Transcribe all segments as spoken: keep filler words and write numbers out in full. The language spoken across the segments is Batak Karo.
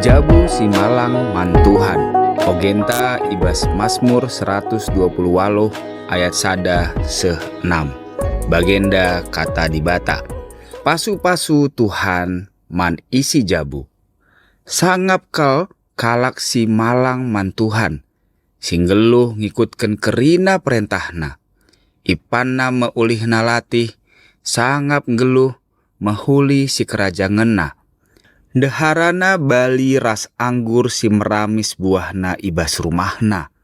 Jabu si malang man Tuhan. Ogenta i bas Masmur seratus dua puluh waluh ayat sada seh enam. Bagenda kata Dibata. Pasu-pasu Tuhan man isi jabu. Sangap kal kalak si malang man Tuhan, si nggeluh ngikutken kerina perentahna. Ipanna me ulihna latih, sangap nggeluh mehuli sikerajangenna. Ndeharana bali ras anggur si meramis buahna i bas rumahna,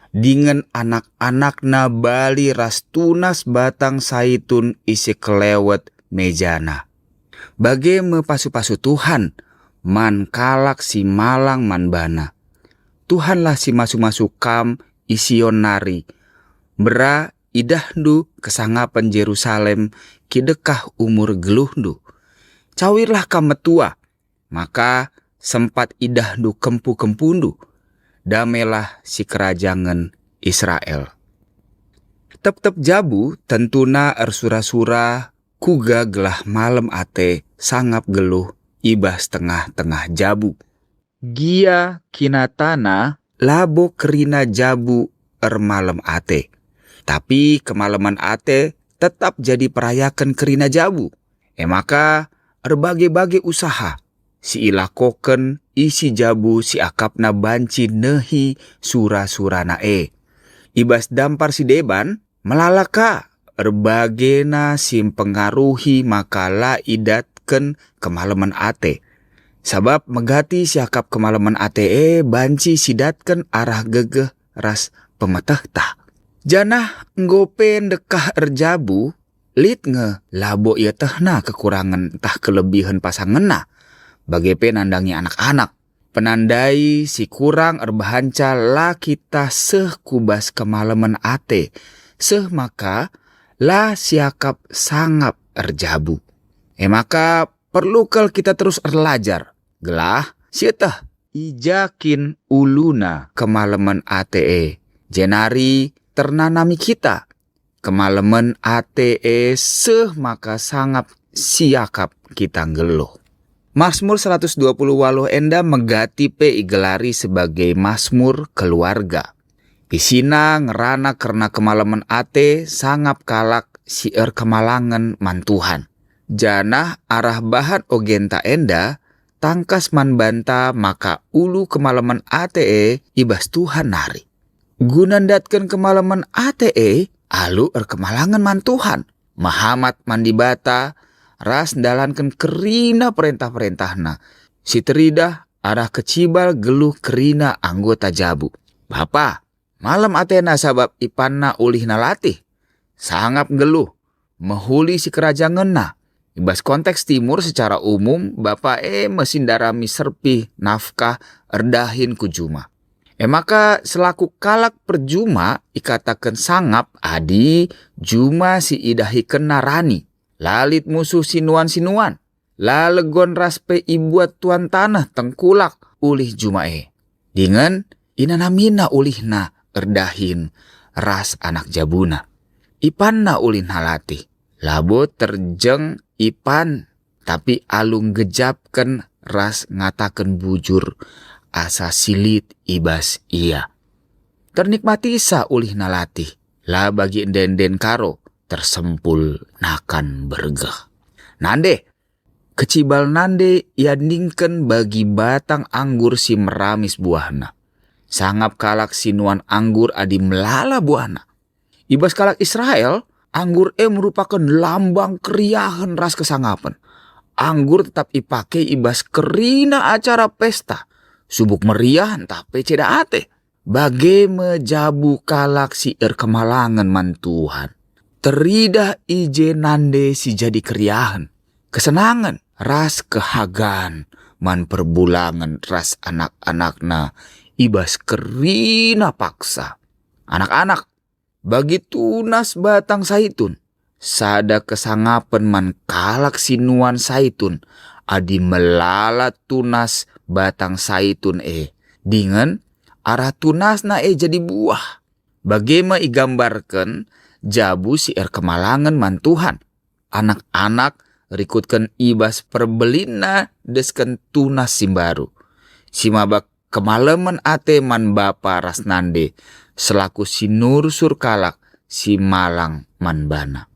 dingen anak-anakna bali ras tunas batang saitun i sekelewet mejana. Bage me pasu-pasu Tuhan man kalak si malang man baNa. Tuhanlah si masu-masu kam i Sion nari. Mbera idahndu kesangapen Jerusalem kidekah umur geluhndu. Cawirlah kam metua, maka sempat idahndu kempu-kempundu. Damelah sikerajangen Israel. Tep-tep jabu tentuna ersura-sura kuga gelah malem ate sangap geluh i bas tengah-tengah jabu. Gia kinatana labo kerina jabu ermalem ate, tapi kemalemen ate tetap jadi perayaken kerina jabu. E maka, erbage-bage usaha si ilakoken isi jabu si akapna banci nehi sura-surana e. I bas dampar si deban, melala ka erbagena si mpengaruhi maka la idatken kemalemen ate. Sabap megati si akap kemalemen ate e banci sidatken arah gegeh ras pemetehta. Janah enggo pe ndekah erjabu, lit nge labo ietehna kekurangen ntah kelebihen pasangenna, bage pe nandangi anak-anak. Penandai si kurang erbahanca la kita seh ku bas kemalemen ate, seh maka la siakap sangap erjabu. E maka perlu kal kita terus erlajar, gelah sieteh i ja kin uluna kemalemen ate e, jenari ternanami kita. Kemalemen ate e seh maka sangap siakap kita nggeluh. Masmur seratus dua puluh waluh enda megati pe igelari sebagai Masmur keluarga. Isina ngerana kerna kemalemen ate sangap kalak si erkemalangen man Tuhan. Janah arah bahan ogenta enda tangkas man banta maka ulu kemalemen ate e i bas Tuhan nari. Guna ndatken kemalemen ate e alu erkemalangen man Tuhan, mehamat man Dibata, ras ndalanken kerina perentah-perentahNa, si teridah arah kecibal geluh kerina anggota jabu. Bapa, malem atena sabap ipanna ulihna latih, sangap nggeluh, mehuli sikerajangenna. I bas konteks Timur secara umum, bapa e me si ndarami serpih nafkah erdahin ku juma. E maka selaku kalak perjuma ikataken sangap adi juma si idahikenna rani, la lit musuh sinuan-sinuan, la legon ras pe ibuat tuan taneh tengkulak ulih juma e. Dingen inanamina ulihna erdahin ras anak jabuna. Ipanna ulihna latih, labo terjeng ipan, tapi alu nggejapken ras ngataken bujur asa si lit i bas ia. Ternikmatisa ulihna latih, la bagi ende-enden karo, tersempul nakan bergeh. Nande, kecibal nande iandingken bagi batang anggur si meramis buahna. Sangap kalak si nuan anggur adi melala buahna. I bas kalak Israel, anggur e merupaken lambang keriahen ras kesangapen. Anggur tetap ipake i bas kerina acara pesta, subuk meriah ntah pe ceda ate. Bage me jabu kalak si erkemalangen man Tuhan. Teridah i je nande si jadi keriahen, kesenangen, ras kehagan man perbulangen ras anak-anakna i bas kerina paksa. Anak-anak, bagi tunas batang saitun, sada kesangapen man kalak si nuan saitun, adi melala tunas batang saitun e, dingen arah tunasna e jadi buah. Bage me igambarken jabu si erkemalangen man Tuhan. Anak-anak rikutken i bas perbelinna desken tunas si mbaru. si maba kemalemen ate man bapa ras nande, selaku si nursur kalak si malang man bana.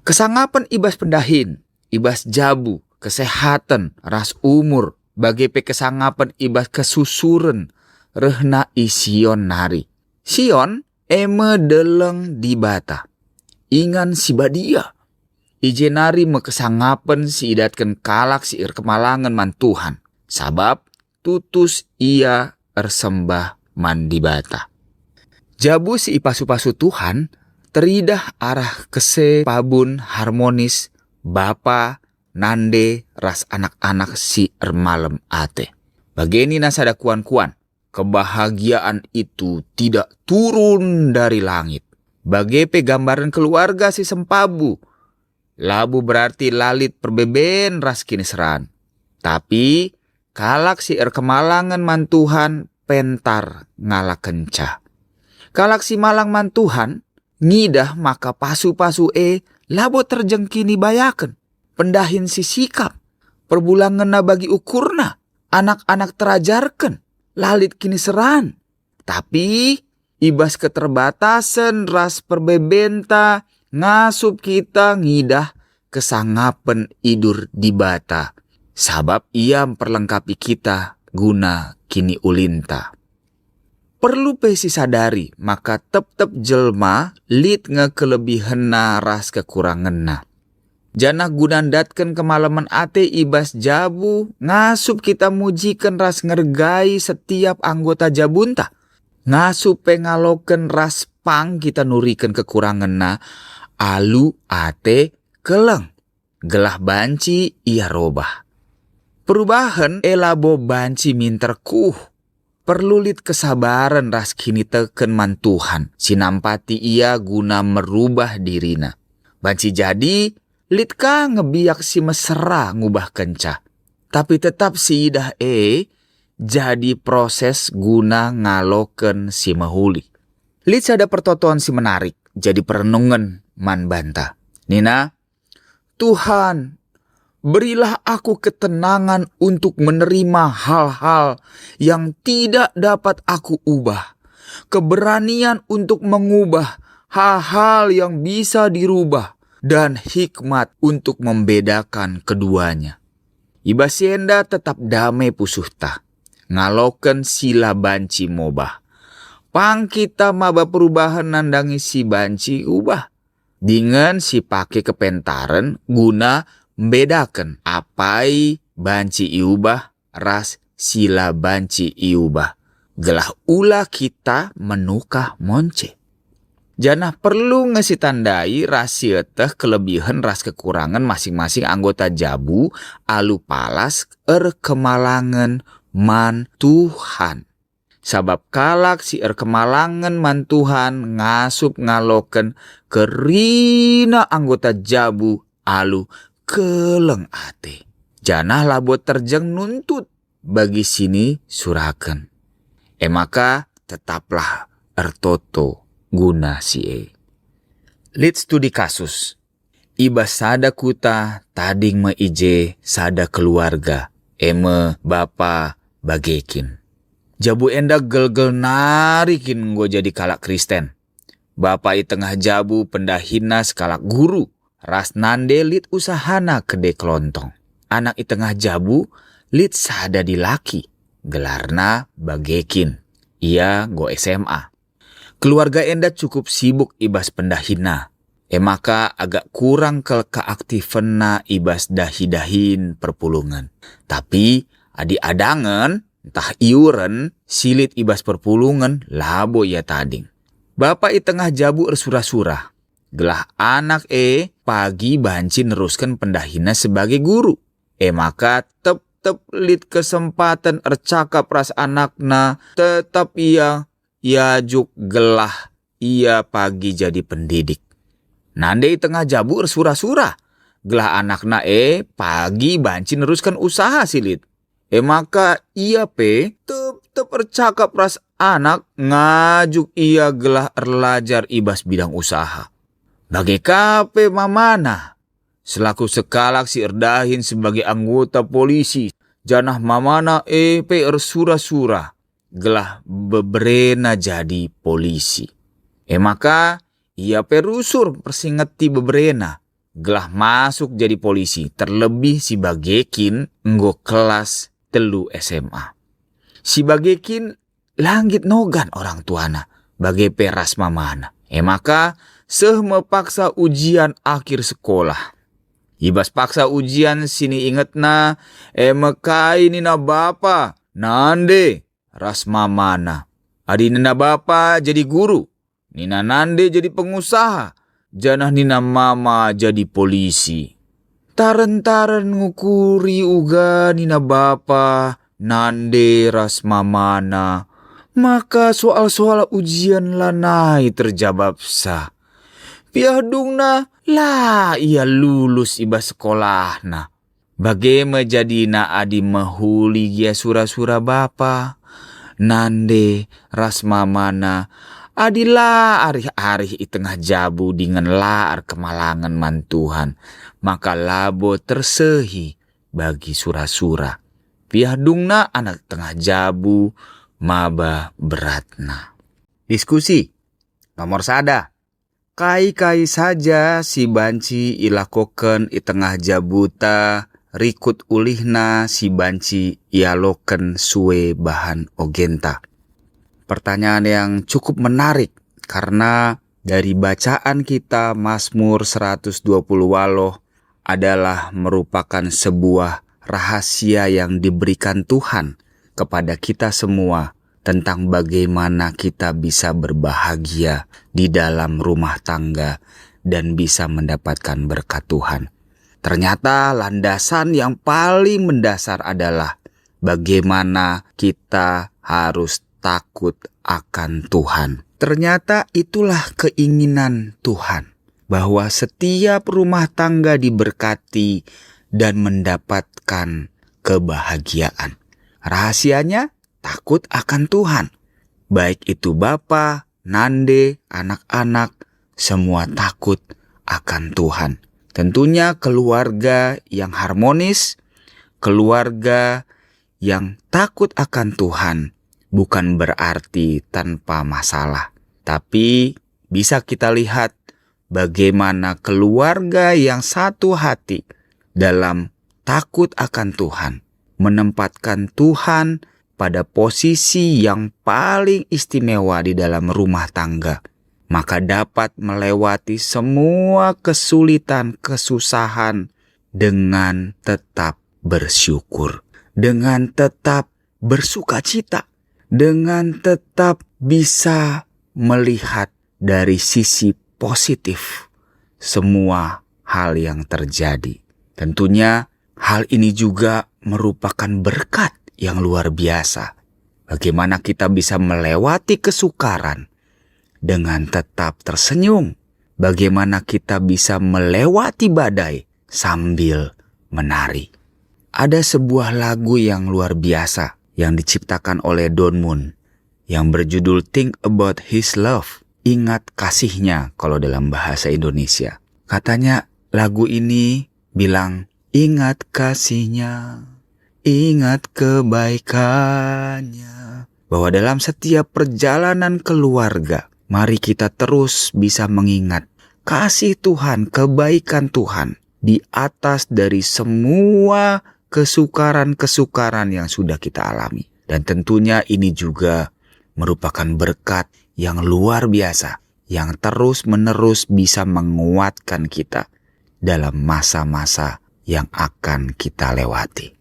Kesangapen i bas pendahin, i bas jabu, kesehaten, ras umur, bage pe kesangapen i bas kesusuren rehna i Sion nari. Sion e me deleng Dibata, ingan si badia. I je nari me kesangapen si idatken kalak si erkemalangen man Tuhan, sabap tutus ia ersembah man Dibata. Jabu si ipasu-pasu Tuhan teridah arah kesepabun harmonis bapa, nande, ras anak-anak si ermalem ate. Bage nina sada kuan-kuan, "Kebahagiaan itu tidak turun dari langit." Bage pe gambaren keluarga si sempabu, labo berarti la lit perbeben ras kiniseran. Tapi kalak si erkemalangen man Tuhan pentar ngalakenca. Kalak si malang man Tuhan ngidah maka pasu-pasu e labo terjeng kinibayaken, pendahin si sikap, perbulangenna bagi ukurna, anak-anak terajarken, la lit kiniseran. Tapi i bas keterbatasen ras perbebenta ngasup kita ngidah kesangapen idur Dibata, sabap Ia mperlengkapi kita guna kiniulinta. Perlu pe sisadari maka tep-tep jelma lit nge kelebihenna ras kekurangenna. Janah guna ndatken kemalemen ate i bas jabu, ngasup kita mujiken ras ngergai setiap anggota jabunta. Ngasup pe ngaloken ras pang kita nuriken kekurangenna alu ate keleng, gelah banci ia robah. Perubahen e labo banci minter kuh. Perlu lit kesabaren ras kiniteken man Tuhan, si nampati ia guna merubah dirina. Banci jadi, lit ka nge biak si mesera ngubahkenca. Tapi tetap siidah e jadi proses guna ngaloken si mehuli. Lit sada pertoton si menarik jadi perenungen man banta. Nina, "Tuhan, berilah aku ketenangan untuk menerima hal-hal yang tidak dapat aku ubah, keberanian untuk mengubah hal-hal yang bisa dirubah, dan hikmat untuk membedakan keduanya." I bas si enda tetap dame pusuhta, ngaloken si la banci mobah. Pang kita maba perubahen nandangi si banci ubah, dingen si pake kepentaren guna mbedaken apai banci iubah ras si la banci iubah, gelah ula kita menukah monce. Janah perlu nge sitandai ras sieteh kelebihen ras kekurangen masing-masing anggota jabu alu palas erkemalangen man Tuhan. Sabap kalak si erkemalangen man Tuhan ngasup ngaloken kerina anggota jabu alu keleng ate, janah labo terjeng nuntut bagi si nisuraken. E maka tetaplah ertoto guna si e. Lit studi kasus. I bas sada kuta tading me i je sada keluarga, e me bapa bage kin. Jabu enda gelgel nari kin enggo jadi kalak Kristen. Bapa i tengah jabu pendahinna sekalak guru, ras nande lit usahana kede kelontong. Anak i tengah jabu lit sada dilaki, gelarna bage kin. Ia enggo S M A. Keluarga enda cukup sibuk i bas pendahinna, e maka agak kurang kal keaktifenna i bas dahi-dahin perpulungen. Tapi adi adangen, ntah iuren, si lit i bas perpulungen labo ia tading. Bapa i tengah jabu ersura-sura, gelah anak e pagi banci nerusken pendahinna sebagai guru. E maka tep-tep lit kesempaten ercakap ras anakna, tetap ia iajuk gelah ia pagi jadi pendidik. Nande i tengah jabu ersura-sura, gelah anakna e pagi banci nerusken usaha si lit. E maka ia pe tep-tep ercakap ras anak, ngajuk ia gelah erlajar i bas bidang usaha. Bage ka pe mamana, selaku sekalak si erdahin sebagai anggota polisi, janah mamana e pe ersura-sura gelah beberena jadi polisi. E maka ia pe rusur mpersingeti beberena gelah masuk jadi polisi, terlebih si bage kin enggo kelas telu S M A. Si bage kin la nggit nogan orang tuana, bage pe ras mamana. E maka seh me paksa ujian akhir sekolah. I bas paksa ujian si niingetna, e me kai nina bapa, nande, ras mamana. Adi nina bapa jadi guru, nina nande jadi pengusaha, janah nina mama jadi polisi. Taren-taren ngukuri uga nina bapa, nande ras mamana, maka soal-soal ujian lanai terjabapsa. Piah dungna la ia lulus i bas sekolahna. Bage me jadina adi mehuli gia sura-sura bapa, nande, ras mamana, adi la arih-arih i tengah jabu dingen la erkemalangen man Tuhan, maka labo tersehi bagi sura-sura. Piah dungna anak tengah jabu maba beratna. Diskusi nomor sada. Kai-kai saja si banci ilakoken i tengah jabuta rikut ulihna si banci ialoken sue bahan ogenta? Pertanyaan yang cukup menarik, karena dari bacaan kita, Mazmur seratus dua puluh waluh adalah merupakan sebuah rahasia yang diberikan Tuhan kepada kita semua tentang bagaimana kita bisa berbahagia di dalam rumah tangga dan bisa mendapatkan berkat Tuhan. Ternyata landasan yang paling mendasar adalah bagaimana kita harus takut akan Tuhan. Ternyata itulah keinginan Tuhan, bahwa setiap rumah tangga diberkati dan mendapatkan kebahagiaan. Rahasianya, takut akan Tuhan. Baik itu bapa, nande, anak-anak, semua takut akan Tuhan. Tentunya keluarga yang harmonis, keluarga yang takut akan Tuhan bukan berarti tanpa masalah. Tapi bisa kita lihat bagaimana keluarga yang satu hati dalam takut akan Tuhan, menempatkan Tuhan pada posisi yang paling istimewa di dalam rumah tangga, maka dapat melewati semua kesulitan, kesusahan dengan tetap bersyukur, dengan tetap bersukacita, dengan tetap bisa melihat dari sisi positif semua hal yang terjadi. Tentunya hal ini juga merupakan berkat yang luar biasa. Bagaimana kita bisa melewati kesukaran dengan tetap tersenyum? Bagaimana kita bisa melewati badai sambil menari? Ada sebuah lagu yang luar biasa yang diciptakan oleh Don Moen yang berjudul Think About His Love, Ingat Kasihnya kalau dalam bahasa Indonesia. Katanya lagu ini bilang, "Ingat kasihnya, ingat kebaikannya." Bahwa dalam setiap perjalanan keluarga, mari kita terus bisa mengingat kasih Tuhan, kebaikan Tuhan di atas dari semua kesukaran-kesukaran yang sudah kita alami. Dan tentunya ini juga merupakan berkat yang luar biasa, yang terus-menerus bisa menguatkan kita dalam masa-masa yang akan kita lewati.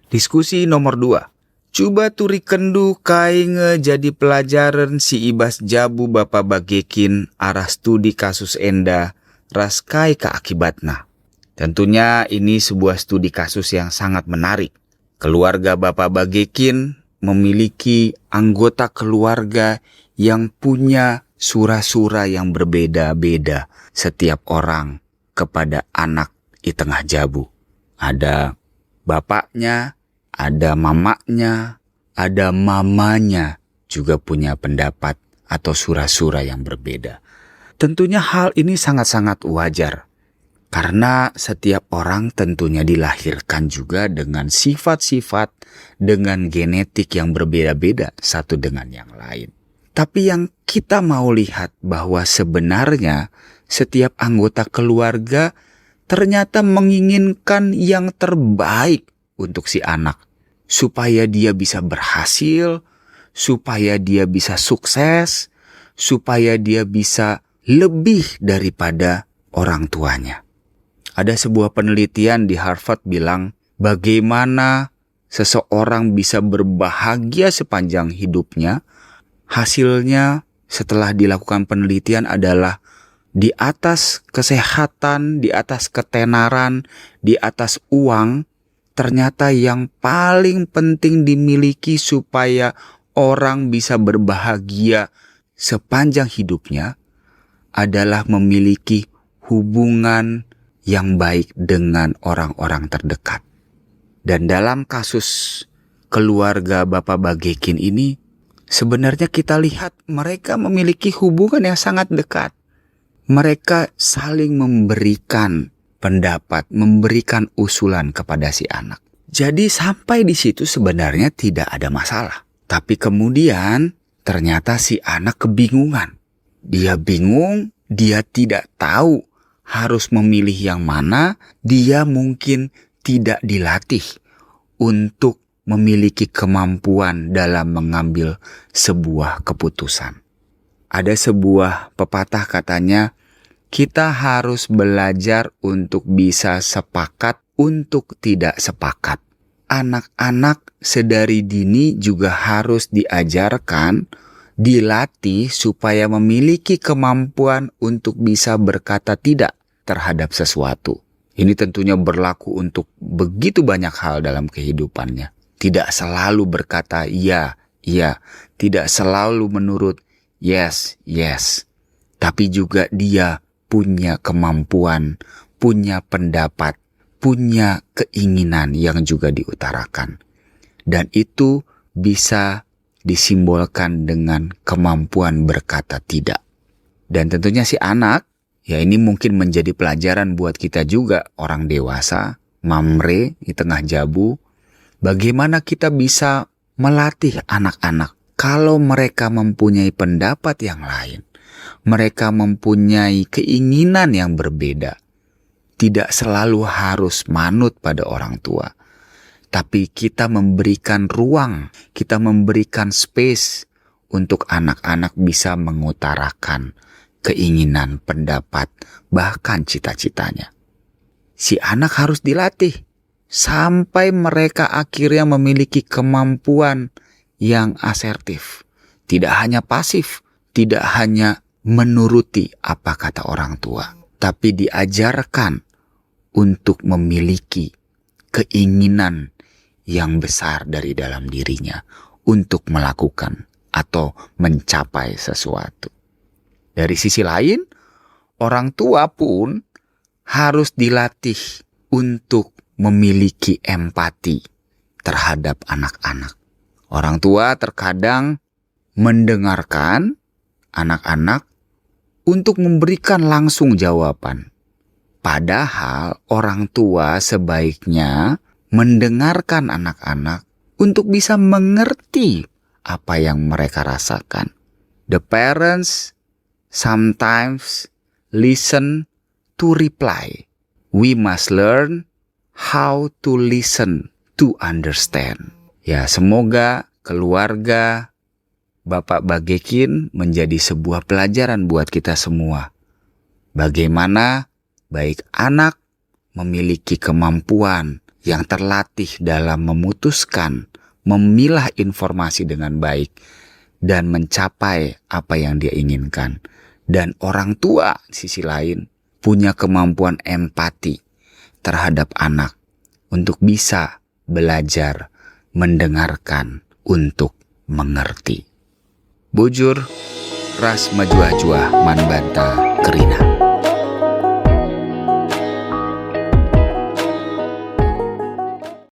Diskusi nomor dua. Cuba turikenndu kai nge jadi pelajaren si i bas jabu bapa bage kin arah studi kasus enda, ras kai ka akibatna. Tentunya ini sebuah studi kasus yang sangat menarik. Keluarga bapa bage kin memiliki anggota keluarga yang punya sura-sura yang berbeda-beda setiap orang kepada anak i tengah jabu. Ada bapaknya, ada mamaknya, ada mamanya juga punya pendapat atau sura-sura yang berbeda. Tentunya hal ini sangat-sangat wajar. Karena setiap orang tentunya dilahirkan juga dengan sifat-sifat, dengan genetik yang berbeda-beda satu dengan yang lain. Tapi yang kita mau lihat bahwa sebenarnya setiap anggota keluarga ternyata menginginkan yang terbaik untuk si anak, supaya dia bisa berhasil, supaya dia bisa sukses, supaya dia bisa lebih daripada orang tuanya. Ada sebuah penelitian di Harvard bilang, bagaimana seseorang bisa berbahagia sepanjang hidupnya, hasilnya setelah dilakukan penelitian adalah di atas kesehatan, di atas ketenaran, di atas uang, ternyata yang paling penting dimiliki supaya orang bisa berbahagia sepanjang hidupnya adalah memiliki hubungan yang baik dengan orang-orang terdekat. Dan dalam kasus keluarga Bapak Bagekin ini, sebenarnya kita lihat mereka memiliki hubungan yang sangat dekat. Mereka saling memberikan pendapat, memberikan usulan kepada si anak. Jadi sampai di situ sebenarnya tidak ada masalah. Tapi kemudian ternyata si anak kebingungan. Dia bingung, dia tidak tahu harus memilih yang mana, dia mungkin tidak dilatih untuk memiliki kemampuan dalam mengambil sebuah keputusan. Ada sebuah pepatah katanya, kita harus belajar untuk bisa sepakat untuk tidak sepakat. Anak-anak sedari dini juga harus diajarkan, dilatih supaya memiliki kemampuan untuk bisa berkata tidak terhadap sesuatu. Ini tentunya berlaku untuk begitu banyak hal dalam kehidupannya. Tidak selalu berkata iya, iya. Tidak selalu menurut yes, yes. Tapi juga dia punya kemampuan, punya pendapat, punya keinginan yang juga diutarakan. Dan itu bisa disimbolkan dengan kemampuan berkata tidak. Dan tentunya si anak, ya, ini mungkin menjadi pelajaran buat kita juga, orang dewasa, Mamre di tengah jabu, bagaimana kita bisa melatih anak-anak. Kalau mereka mempunyai pendapat yang lain, mereka mempunyai keinginan yang berbeda, tidak selalu harus manut pada orang tua, tapi kita memberikan ruang, kita memberikan space untuk anak-anak bisa mengutarakan keinginan, pendapat, bahkan cita-citanya. Si anak harus dilatih sampai mereka akhirnya memiliki kemampuan yang asertif. Tidak hanya pasif, tidak hanya menuruti apa kata orang tua, tapi diajarkan untuk memiliki keinginan yang besar dari dalam dirinya untuk melakukan atau mencapai sesuatu. Dari sisi lain, orang tua pun harus dilatih untuk memiliki empati terhadap anak-anak. Orang tua terkadang mendengarkan anak-anak untuk memberikan langsung jawaban. Padahal orang tua sebaiknya mendengarkan anak-anak untuk bisa mengerti apa yang mereka rasakan. The parents sometimes listen to reply. We must learn how to listen to understand. Ya, semoga keluarga Bapak Bagekin menjadi sebuah pelajaran buat kita semua. Bagaimana baik anak memiliki kemampuan yang terlatih dalam memutuskan, memilah informasi dengan baik, dan mencapai apa yang dia inginkan. Dan orang tua, sisi lain, punya kemampuan empati terhadap anak untuk bisa belajar mendengarkan, untuk mengerti. Bujur ras mejuah-juah man banta kerina.